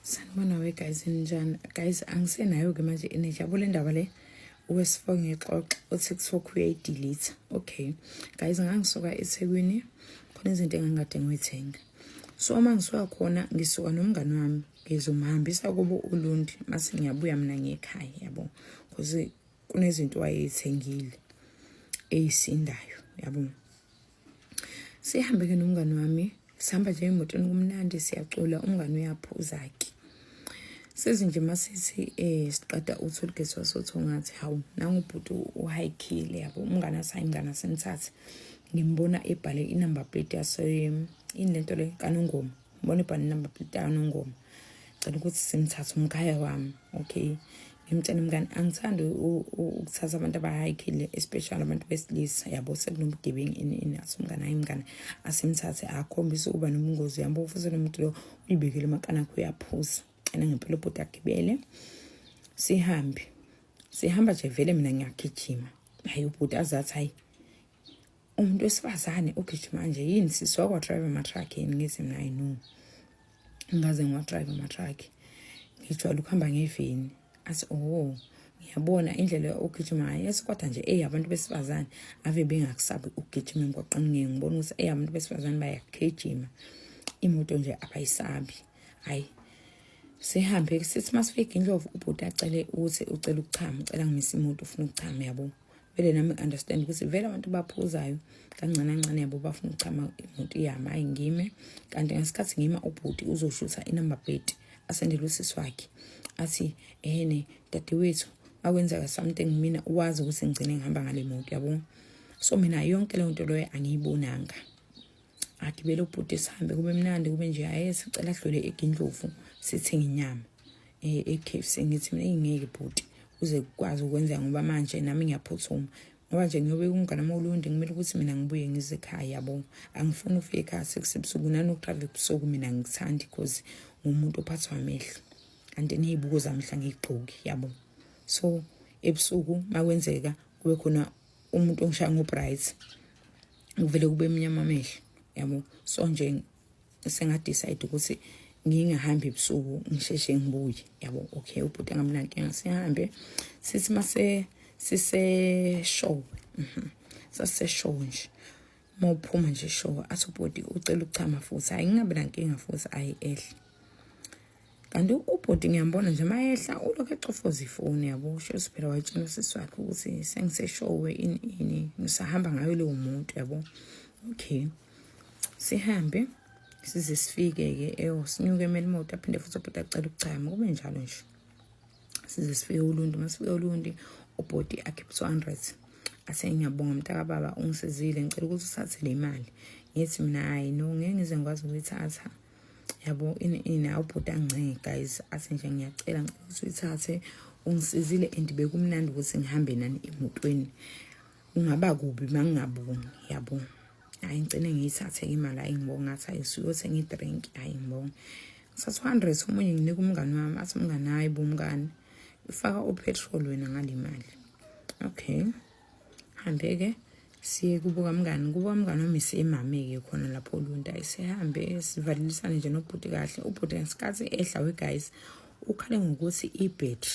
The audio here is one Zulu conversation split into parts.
Sanibona we guys, ninjani guys? Angisenayo ke manje energy yabo le ndaba le wesifo ngixoxa uTikTok uyayidelete. Okay guys, ngangisuka eThekwini, khona izinto engangikade ngiyithenga. So uma ngisuka khona ngisuka nomngani wami, ngizomhambisa kubo uLundi, mase ngiyabuya mina ngekhaya yabo, because kunezinto wayeyithengile eyisindayo yabo. Sihambe ke nomngani wami, sihamba nje emotweni kumnandi, siyacula, umngani uyaphuza-ke. Sizi nje masithi siqeda u-tollgate wasoThongathi, hawu nangu ubhuti uhayikhile yabo. Umngani athi, hayi mngani, asimthathe. Ngimbona ebhale i-number plate yase yini lento le kaNongoma, ngibona ibhale i-number plate yaNongoma, cela ukuthi simthathe umkhaya wami. Okay, ngimtshele mngani, angithandi ukuthatha abantu abahayikhile, especially abantu besilisa yabo, sekunobugebengu ini ini. Athi umngani, hayi mngani, asimthathe, akhombise ukuba nobungozi yabo, futhi lo muntu lo uyibekele umakanakho, uyaphuza. Cela ngempela ubhuti agibele, sihambe. Sihamba nje vele mina ngiyagijima, hayi ubhuti azathi, hayi umuntu wesifazane ogijima nje yini, sisi wakwa-drive ama-truck yini? Ngithi mina, hayi no, ngaze ngiwa-drive ama-truck, ngijwayele ukuhamba ngeveni. Athi, oh ngiyabona indlela ogijima ngayo. Yes, kodwa nje eyi abantu besifazane ave bengakusabi ukugijima emgwaqeni, ngeke ngibona ukuthi eyi abantu besifazane bayagijima, imoto nje abayisabi. Hayi sihambe, sithi masifika iNdlovu, ubhuti acele ukuthi ucela ukuchama, ucela ngimisa imoto, ufuna ukuchama yabo. Vele nami understand ukuthi vele abantu baphuzayo kancane kancane yabo, bafuna ukuchama, imoto iyama. Hayi ngime, kanti ngesikhathi ngima ubhuti uzoshutha inumber plate asendele usisi wakhe, athi, ehene dadewethu, makwenzeka something mina uwazi ukuthi ngigcine ngihamba ngale moto yabo. So mina yonke leyo nto loyo angiyibonanga. Agibele ubhuti, sihambe kube mnandi kube nje. Hayi sicela dlule eGindlovu sithenge inyama e-KFC. Ngithi mina, ingeke bhuti uze kukwazi ukwenzeka, ngoba manje nami ngiyaphuthuma, ngoba nje ngiyobe umngane wami uLundi, ngimele ukuthi mina ngibuye ngize ekhaya yabo. Angifuni ufike ekhaya sekusebusuku, nanokudrayiva ebusuku mina ngithandi, because ngumuntu ophathwa amehlo, kanti ney'buko zami mhla ngiyigqoki yabo. So ebusuku makwenzeka kube khona umuntu ongishaya ngo-bright, kuvele kube mnyama amehlo yabo. So nje sengadecide ukuthi ngingahambi ebusuku, ngisheshe ngibuye yabo. Okay, ubhuti angamnankinga, sihambe. Sithi mase sise-show, sasise-show nje, uma uphuma nje show, athi ubhuti ucela ukuchama futhi. Hayi ngingabi nankinga futhi, ayi ehle. Kanti ubhuti ngiyambona nje mayehla ulokhu ecofoza ifoni yabo, sho phela wayetshela usisi wakhe ukuthi sengiseshowe ini ini, ngisahamba ngayo leyo muntu yabo. Okay, sihambe size sifike-ke eyo, sinyuke emele imoto, aphinde futhi ubhuti acela ukuchama, kube njalo nje size sifike uLundi. Uma sifike uLundi, ubhuti akhiphe 200, ase, ngiyabonga mntakababa, ungisizile, ngicela ukuthi usathe le mali. Ngithi mina, hayi no, ngeke ngize ngikwazi ukuyithatha yabo, ini ini. Awubhuti angcenge guys, athi nje, ngiyacela, ngicela ukuthi uyithathe, ungisizile and bekumnandi ukuthi ngihambe nani emotweni, kungaba kubi uma ngingabongi yabo. Hayi ngigcine ngiyithathe imali. Hayi ngibonga, ngathi hayi siyothenga i-drink. Hayi ngibonga, ngithatha 200 omunye nginika umngani wami. Athi umngani, hayi bo mngani, ufaka upetrol wena ngale mali. Okay, hambe-ke siye kubo kamngani, kubo kamngani wami siyemame-ke khona lapho Olundi. Ayi sihambe sivalelisane nje nobhuti kahle. Ubhuti ngesikhathi ehla we guys, ukhale ngokuthi ibhetri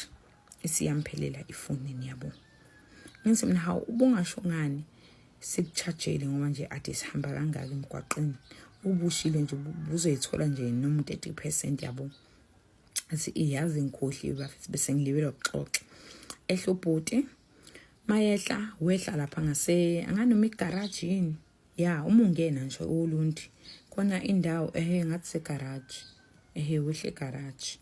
isiyamphelela efonini yabo. Ngithi mina, hawu ubungasho ngani sikuchajele, ngoba nje ade sihamba kangaka emgwaqeni, ubushile nje buzoyithola nje noma 30% yabo. Athi, iyazi ngikhohliwe bafethu, bese ngilibele ukuxoxa. Ehla ubhuti, mayehla wehla lapha ngase anganoma igaraji yini ya, uma ungena nje uLundi khona indawo ehe ngathi segaraji, ehe wehle egaraji,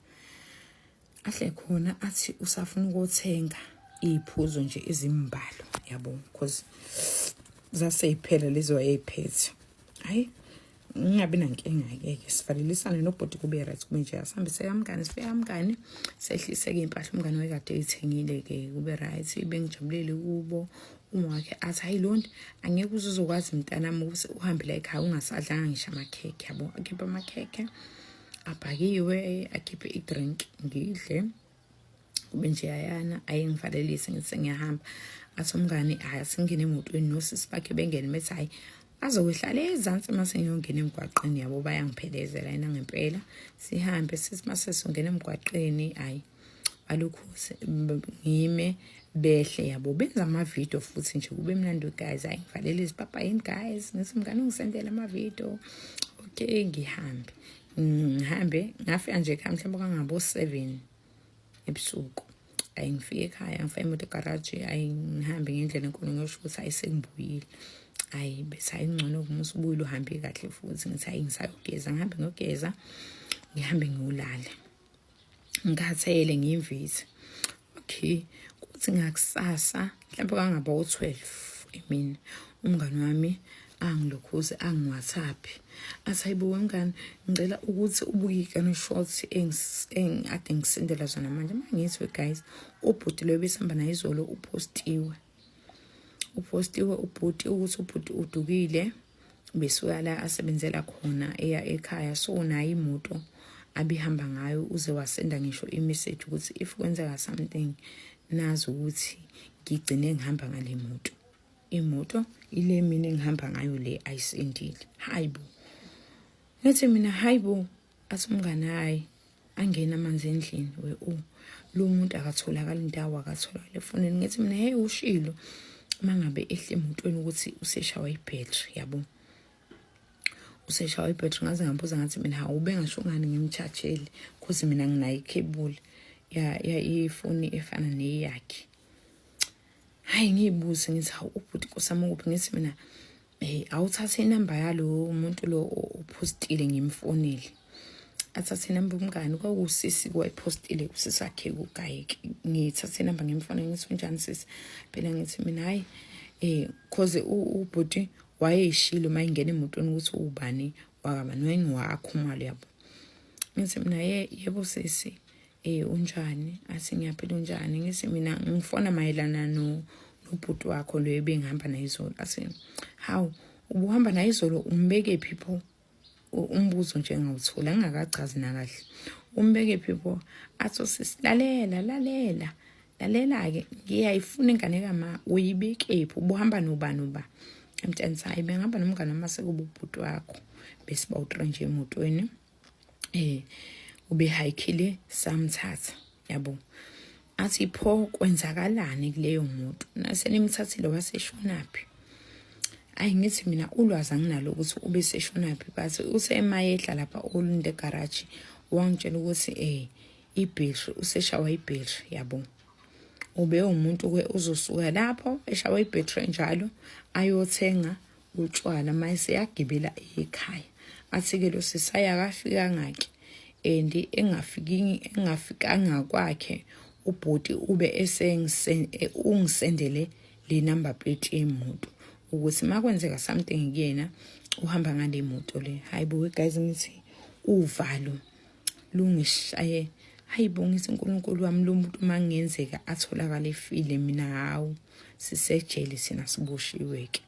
ahle khona, athi usafuna ukuthenga iy'phuzo nje ezimbalwa yabo, because zasey'phela lezo wayey'phethe. Hhayi ngingabi nankinga-ke ke, sivalelisane nobhuti kube right, kube nje. Asihambe sekamngani, sifike kamngani, sehlise-ke iy'mpahla umngane wayekade ey'thengile-ke, kube right, bengijabulele kubo. Uma wakhe athi, hayi Londi, angeke uze uzokwazi mntanami ukuthi uhambe la ekhaya ungasadlanga ngisho amakhekhe yabo. Akhiphe amakhekhe abhakiwe, akhiphe i-drink, ngidle kube nje yayana. Aye ngivalelise, ngithi sengiyahamba. Athi umngane, hhayi asingene emotweni nosisi bakhe bengene, bethi, hhayi Azokwehla le ezansi uma sengiyongena emgwaqeni yabo, bayangiphelezela yena ngempela. Sihambe sithi uma sesongena emgwaqeni, ayi balokhu ngime behle yabo, benza amavidiyo futhi nje kube mnandi guys. Ayi ngivalele izipapa yini guys, ngithi mngane ungisendele amavidiyo. Okay, ngihambe ngihambe ngafika nje ekhaya mhlawumbe kangabo-7 ebusuku. Ayi ngifike ekhaya, ngifake imoto egaraji, ayi ngihambe ngendlela enkulu ngiyosho ukuthi ayi sengibuyile. Ayi bese ayi ngcono uma usubuyile uhambe kahle futhi. Ngithi ayi ngisayogeza, ngihambe ngiyogeza, ngihambe ngiyolala, ngikhathele ngiyimvithe. Okay, kuthi ngakusasa mhlawumbe kangaba u-12 emini, umngani wami angilokhuze angi-WhatsApp, athi hayibo wemngani, ngicela ukuthi ubuke i-screenshot engikade ngisendela zona manje. Uma ngithi we guys, ubhuti lo besihamba naye izolo upostiwe, upostiwe ubhuti ukuthi ubhuti udukile, besuka la asebenzela khona eya ekhaya, so nayo imoto abihamba ngayo uze wasenda ngisho i-message ukuthi if kwenzeka something nazi ukuthi ngigcine ngihamba ngale moto, imoto ile mina engihamba ngayo le ayisendile. Hayi bo, ngithi mina hayi bo. Athi umngane hayi, angena amanzi endlini we u lo muntu akatholakali indawo, akatholakali efonini. Ngithi mina hey, ushilo uma ngabe ehle emotweni ukuthi useshawa ibhetri yabo, useshawa ibhetri. Ngaze ngambuza ngathi mina hawu, ubengasho ngani ngimchajele, cause mina nginayo ikhebuli ya ya ifoni efana neyakhe. Hayi ngiyibuze ngithi hawu, ubhuti nkosami ukuphi? Ngithi mina hey, awuthathe inamba yalo muntu lo uphostile ngimfonele. Athathe inamba umngani, kwakusisi kwayiphostile usisi wakhe kugayeke. Ngithathe inamba ngimfonele, ngithi unjani sisi? Phela ngithi mina hayi cause ubhuti wayeyishilo uma ingena emotweni ukuthi ubani wakabani, wayengiwakhumalo yabo. Ngithi mina ye yebo sisi, unjani? Athi ngiyaphila, unjani? Ngithi mina ngifona mayelana no nobhuti wakho lo ebengihamba naye izolo. Athi hawu, ubuhamba naye izolo, umbeke phi pho? Umbuzo nje engawuthola ngingakachazi nakahle, umbeke phi pho? Athi usisi lalela lalela lalela-ke, ngiyayifuna ingane kama, uyibekephi, ubuhamba nobani uba emtshani? Hayi, bengihamba nomngane wami sekuba ubhuti wakho, besiba u-three nje emotweni, ube hayikhile samthatha yabo. Athi pho kwenzakalani kuleyo moto nasenimthathile, waseshonaphi? Ayi ngithi mina ulwazi anginalo ukuthi ube seshonaphi, but uthe emayehla lapha olunde garage wangitshela ukuthi ibhetri useshawa ibhetri yabo. Ube umuntu ke uzosuka lapho eshawa ibhetri njalo ayothenga utshwala, mayese yagibela ekhaya. Athi-ke lo sisi ayakafikanga-ke, and engafiki engafikanga kwakhe ubhuti ube ungisendele le number plate yemoto ukuthi makwenzeka something kuyena uhamba ngale moto le. Hayi bo guys, ngithi uvalo lungishaye. Hayi bo, ngithi uNkulunkulu wami, lo muntu uma kungenzeka atholakale efile, mina hawu, sisejele sina, siboshiwe ke,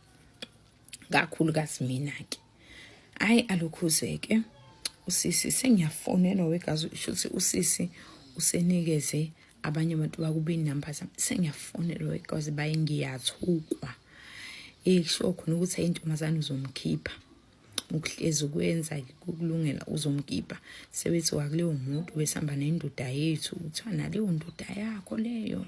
kakhulukazi mina ke. Hayi alokhuze-ke usisi, sengiyafonelwa wegazi, usho ukuthi usisi usenikeze abanye abantu bakubo inamba zami. Sengiyafonelwa wegazi, baye ngiyathukwa, kusho khona ukuthi ayintombazane uzomkhipha, ukuhlezi ukwenza kukulungela uzomkipa. Sebethi wakuleyo muntu besihamba nendoda yethu, kuthiwa naleyo ndoda yakho leyo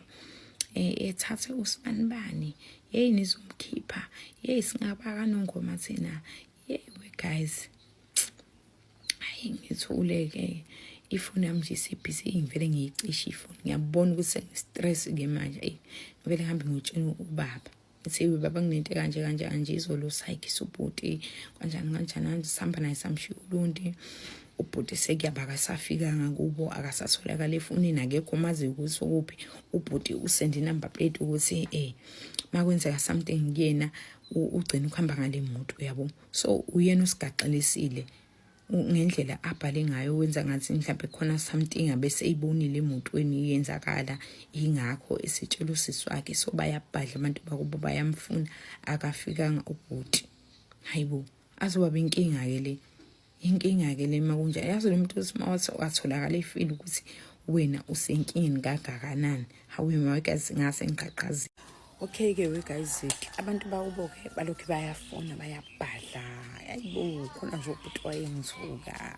ethathe usibanibani, hey nizomkhipha, hey singaba kanongoma thina, hey we guys. Hayi ngithule-ke, ifoni yami nje isibhizi, ngivele ngiyicishe ifoni, ngiyabona ukuthi sengi-stress-ke manje. Eyi ngivele ngihambe ngiyotshela ubaba, ngithi baba, kunento kanje kanje kanje, izolo sayikhisa ubhuti kanjani kanjani kanje, sihamba naye samshiya ulundi, ubhuti sekuyaba akasafikanga kubo, akasatholakala efonini, akekho mazi ukuthi ukuphi. Ubhuti usende inumber plate ukuthi makwenzeka something kuyena ugcina ukuhamba ngale moto yabo. So uyena usigaxelisile ngendlela abhale ngayo, wenza ngathi mhlawumbe khona something abese eyibonile emotweni iyenzakala, ingakho esitshela usisi wakhe. So bayabhadla abantu bakubo, bayamfuna, akafikanga ubhuti. Hayibo, azoba inkinga-ke le, inkinga-ke le makunjani. Yazi lo muntu uthi watholakala efile ukuthi wena usenkingeni kangakanani. Hawu mawekazi, ngase ngiqhaqhazile. Okay-ke we guys-ke, abantu bakubo-ke balokhu bayafona bayabhadla. Ayibo, khona nje ubhuti wayengithuka.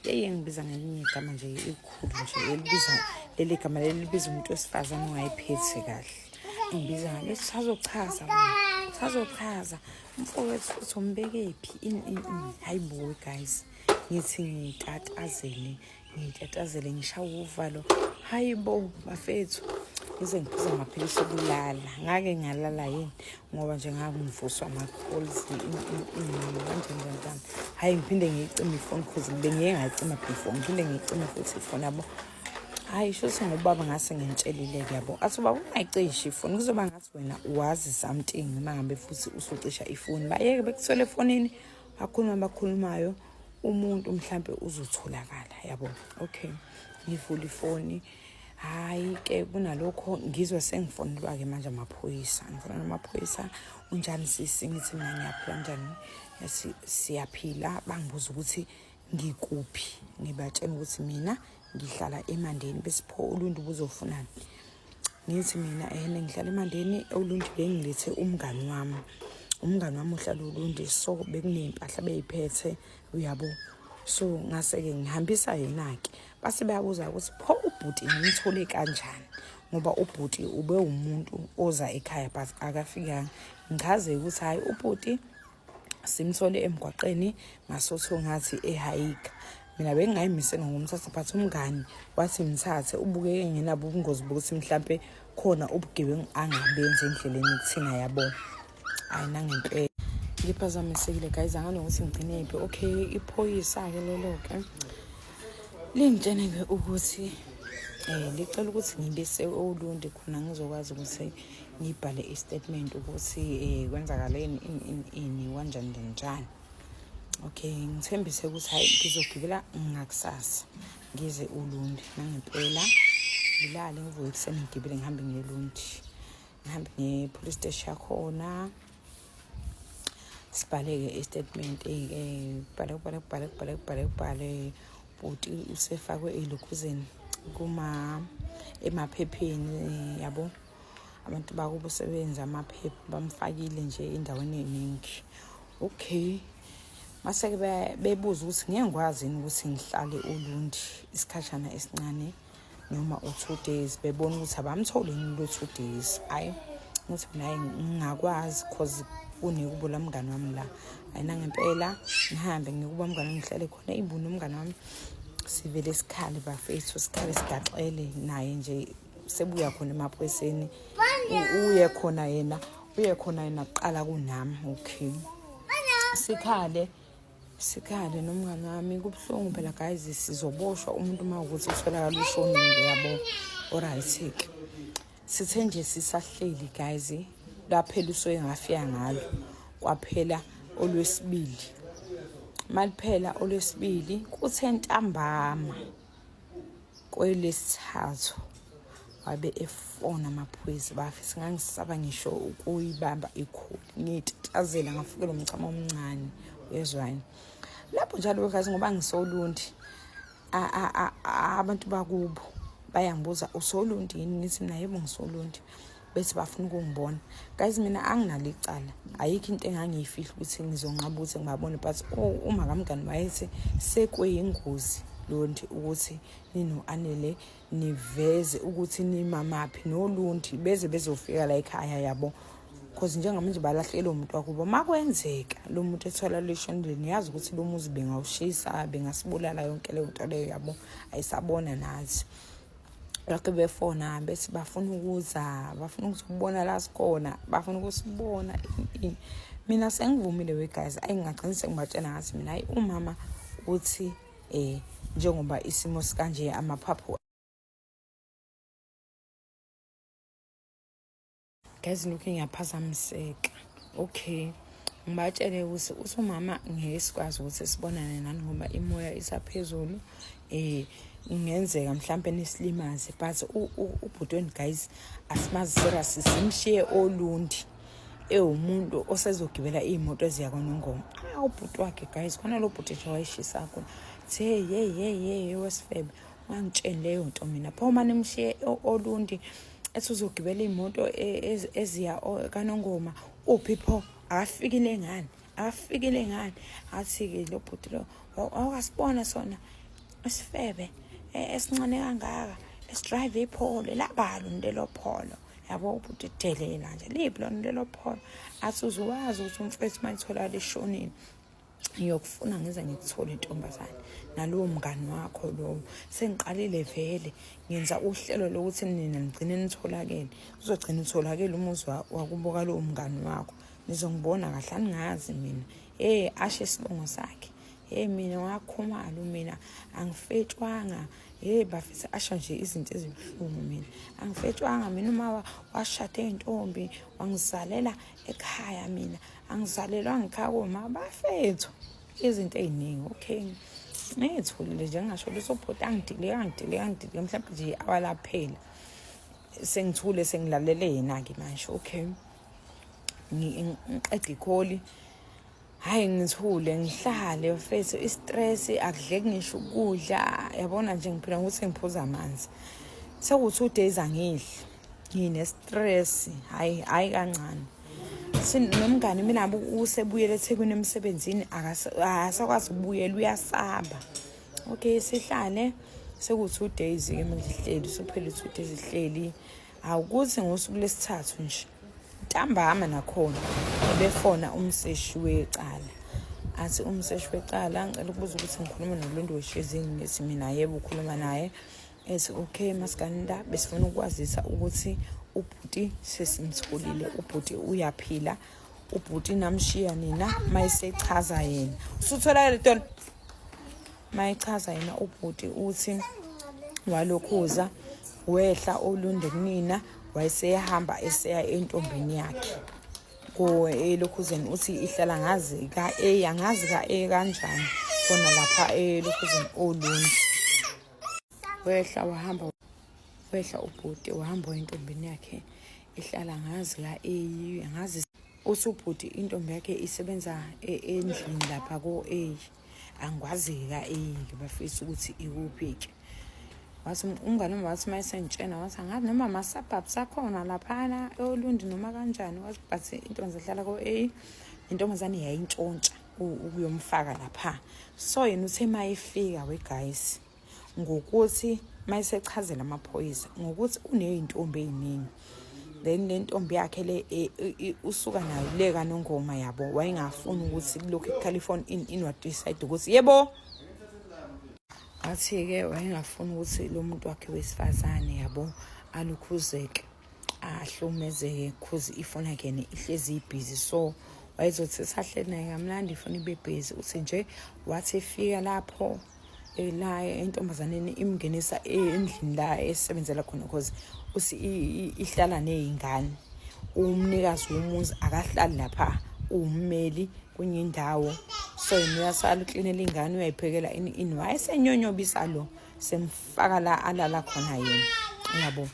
Yeye ngibiza ngelinye igama nje elikhulu nje elibiza leli gama leli libiza umuntu wesifazane ongayiphethe kahle. Ngibiza ngale sazochaza sazochaza umfowethu uthi umbekephi ini ini ini. Hayi bo guys, ngithi ngitatazele ngitatazele ngishawa uvalo. Hayi bo bafethu, ngize ngiphuze amaphilisi okulala. Ngake ngalala yini ngoba nje ngangivuswa ama-calls kanjani kanjani. Hhayi ngiphinde ngiyicime ifoni cause bengiye ngayicima before, ngiphinde ngiyicime futhi ifoni yabo. Hhayi shuthi ngobaba ngase ngimtshelile-ke yabo, athi ubaba ungayicishi ifoni kuzoba ngathi wena wazi something uma ngabe futhi usucisha ifoni. Bayeke bekuthole efonini bakhuluma abakhulumayo, umuntu mhlampe uzotholakala yabo. Okay, ngivula ifoni. Hhayi ke kunalokho ngizwe sengifonelwa-ke manje amaphoyisa. Ngifonelwa amaphoyisa, unjani sisi? Ngithi mina ngiyaphila, njani? Yathi siyaphila. Bangibuza ukuthi ngikuphi, ngibatshela ukuthi mina ngihlala eMandeni. Besipho uLundi ubuzofunani? Ngithi mina ehene ngihlala eMandeni, uLundi bengilethe umngani wami. Umngani wami uhlala uLundi, so bekuney'mpahla bey'phethe uyabo. So ngase-ke ngihambisa yena-ke. Base bayabuza ukuthi pho ubhuti ngimthole kanjani, ngoba ubhuti ube umuntu oza ekhaya but akafikanga. Ngichaze ukuthi hhayi ubhuti simthole emgwaqeni ngasotho ngathi ehayika. Mina bengingayimisele ngokumthatha but umngani wathi mthathe, ubukeke engenabo ubungozi bokuthi mhlampe khona ubugebengu angabenzi endleleni kuthina yabo. Hhayi nangempela ngiphazamisekile guys, anganokuthi ngigcine phi. Okay, iphoyisa-ke lelo-ke lingitshene-ke ukuthi licela ukuthi ngibise oLundi khona ngizokwazi ukuthi ngibhale i-statement ukuthi kwenzakaleni ini ini ini kanjani njani. Okay, ngithembise ukuthi hhayi ngizogibela ngakusasa ngize uLundi. Nangempela ngilale ngivuke ekuseni ngigibele ngihambe ngiye eLundi, ngihambe ngiye police station yakhona, sibhale-ke i-statement-ke, kubhale kubhale kubhale kubhale kubhale kubhale. Bhuti usefakwe elokhuzeni kuma emaphepheni yabo, abantu bakubo sebenza amaphepha bamfakile nje endaweni eningi. Okay, mase-ke bebuza ukuthi ngeke ngikwazi yini ukuthi ngihlale uLundi isikhashana esincane noma u-2 days, bebona ukuthi abamtholi yini lo 2 days. Hhayi ngithi mina hhayi ngingakwazi cause kunekubo la mngani wami la. Hhayi nangempela ngihambe ngikuba mngani wami ngihlale khona ibu nomngani wami, sivele sikhale bafethu, sikhale sigaxele naye nje sebuya khona emaphoyiseni. Uye khona yena, uye khona yena kuqala kunami. Okay, sikhale sikhale nomngani wami, kubuhlungu phela guys, sizoboshwa umuntu uma ukuthi utholakala ushonile yabo. Alright-ke, sithe nje sisahleli guys, laphela usuke ngafika ngalo, kwaphela olwesibili. Maliphela olwesibili kuthe ntambama kwelesithathu wabe efona amaphoyisa bafisa. Ngangisaba ngisho ukuyibamba ikholi, ngitatazela ngafikela umchamo omncane uyezwani lapho njalo guys, ngoba ngisolundi abantu bakubo bayangibuza usolundi yini, ngithi mina yebo ngisolundi, bethi bafuna ukungibona. Guys mina anginalo icala, ayikho into engangiyifihla ukuthi ngizonqaba ukuthi ngibabone, but uma kamngani wayethi sekuyingozi Lundi ukuthi nino-Anele niveze ukuthi nimamaphi noLundi beze bezofika la ekhaya yabo, cause njengamanje balahlekelwe umuntu wakubo. Makwenzeka lo muntu ethola lishonile, niyazi ukuthi lo muzi bengawushisa, bengasibulala yonke leyo nto leyo yabo, ayisabona nathi. Lokho befona bethi bafuna ukuza, bafuna ukuzobona la sikhona, bafuna ukusibona ini. Mina sengivumile we guys, ayi ngagcina sengibatshela ngathi mina hayi umama uthi njengoba isimo sikanje amaphaphu guys, lokhu ngiyaphazamiseka. Okay, ngibatshele ukuthi uthi umama ngeke sikwazi ukuthi sibonane nani ngoba imoya isaphezulu, kungenzeka mhlampe nisilimaze, but ubhuti wenu guys asimazi serious, simshiye oLundi ewumuntu osezogibela iy'moto eziya kwaNongoma. Ubhuti wakhe guys, khona lo bhuti nje wayeshisa khona, thi hey hey hey hey wesifebe, ungangitsheni leyo nto mina. Pho uma nimshiye oLundi Ethi uzogibela iy'moto eziya kaNongoma. Uphi pho? Akafikile ngani? Akafikile ngani? Athi-ke lo bhuti lo, awukasibona sona isifebe esincane kangaka esidrayive ipholo labalo lelo pholo. Yabo ubhuti delela nje, liphi lona lelo pholo? Athi uzowazi ukuthi umfethu uma etholakala eshonile, ngiyokufuna ngize ngikuthole intombazane nalowo mngani wakho lowo. Sengiqalile vele ngenza uhlelo lokuthi nina nigcine nitholakele, uzogcina utholakele umuzi wakubo kalowo mngani wakho, nizongibona kahle, aningazi mina. Hey, ashe isibongo sakhe, hey mina wakhumalo, mina angifetshwanga. Hey bafisa, asho nje izinto ezibuhlungu, mina angifetshwanga, mina uma washada intombi wangizalela ekhaya, mina angizalelwanga ekhaya koma bafethu, izinto ey'ningi. Okay, ngiyithulile nje, ngingasho lutho. Ubhuti angidilike, angidilike, angidilike, mhlawumbe nje i-hour laphela, sengithule, sengilalele yena-ke manje. Okay, ngiqeda ikholi, hhayi ngithule, ngihlale mfethu, i-stress, akudleki ngisho ukudla, yabona nje ngiphila ngokuthi ngiphuza amanzi. Sekuwu-2 days angidli, ngine-stress, hhayi hhayi kancane. Nomngani mina usebuyele eThekwini emsebenzini, akasakwazi ukubuyela, uyasaba. Okay, sihlale sekuwu-2 days-ke manje hleli, suphele 2 days hleli. Awukuthi ngosuku lesithathu nje ntambama nakhona ebefona umseshi wecala, athi umseshi wecala, ngicela ukubuza ukuthi ngikhuluma noLondi weshezini? Ngithi mina, yebo, ukhuluma naye. Ethi, okay Maskanda, besifuna ukwazisa ukuthi ubhuti sesimtholile, ubhuti uyaphila, ubhuti namshiya nina. Mayisechaza yena, usutholakele tona. Mayichaza yena ubhuti, uthi walokhuza wehla olunde kunina, wayesehamba eseya entombini yakhe ko elokhuzeni. Uthi ihlala ngazi ka-A, angazi ka-A kanjani, khona lapha elokhuzeni Olundi. Wehla wahamba, wehla ubhuti wahamba entombini yakhe, ihlala ngazi ka-A, angazi. Uthi ubhuti intombi yakhe isebenza endlini lapha ko-A, angikwazi ka-A-ke bafisa ukuthi ikuphi-ke. Wathi umngane wami, wathi uma esengitshena, wathi angazi noma ama-suburbs akhona laphana oLundi noma kanjani. Wathi but intombazane ihlala ko-A, intombazane yayintshontsha ukuyomfaka lapha. So yena uthe uma efika, we guys, ngokuthi uma esechazela amaphoyisa ngokuthi uney'ntombi ey'ningi, then le ntombi yakhe le usuka nayo le kaNongoma, yabo, wayengafuni ukuthi kulokhu kukhala ifoni in wadecide ukuthi yebo. Wathi-ke wayengafuni ukuthi lo muntu wakhe wesifazane, yabo, alukhuzeke, ahlumezeke, cause ifoni yakhe ihlezi ibhizi, so wayezothi sahleli naye kamnandi, ifoni ibe bhizi. Uthi nje wathi efika lapho la entombazaneni, imngenisa endlini la esebenzela khona, cause uthi ihlala ney'ngane, umnikazi womuzi akahlali lapha, uwummeli kwenye indawo, so yena uyasala uklinela ingane, uyayiphekela, ini ini. Wayesenyonyobisa lo, semfaka la alala khona yena, yabo.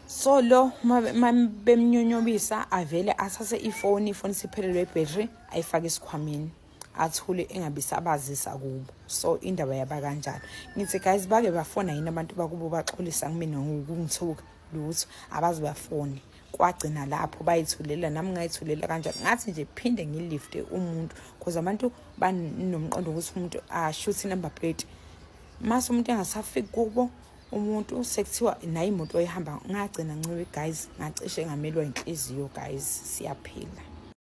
So lo ma bemnyonyobisa, avele athathe ifoni, ifoni siphelelwe ibhethri, ayifake esikhwameni, athule, engabi sabazisa kubo. So indaba yaba kanjalo. Ngithi guys, bake bafona yini abantu bakubo baxolisa kumina ngokungithuka? Lutho, abazi bafone, kwagcina lapho, bayithulela, nami ngayithulela kanjani. Ngathi nje phinde ngilifte umuntu, because abantu banomqondo ukuthi umuntu ashuthi number plate, mase umuntu engasafiki kubo, umuntu sekuthiwa nayo imoto oyihamba. Ngagcina nciwe guys, ngacishe ngamelwa inhliziyo. Guys, siyaphila.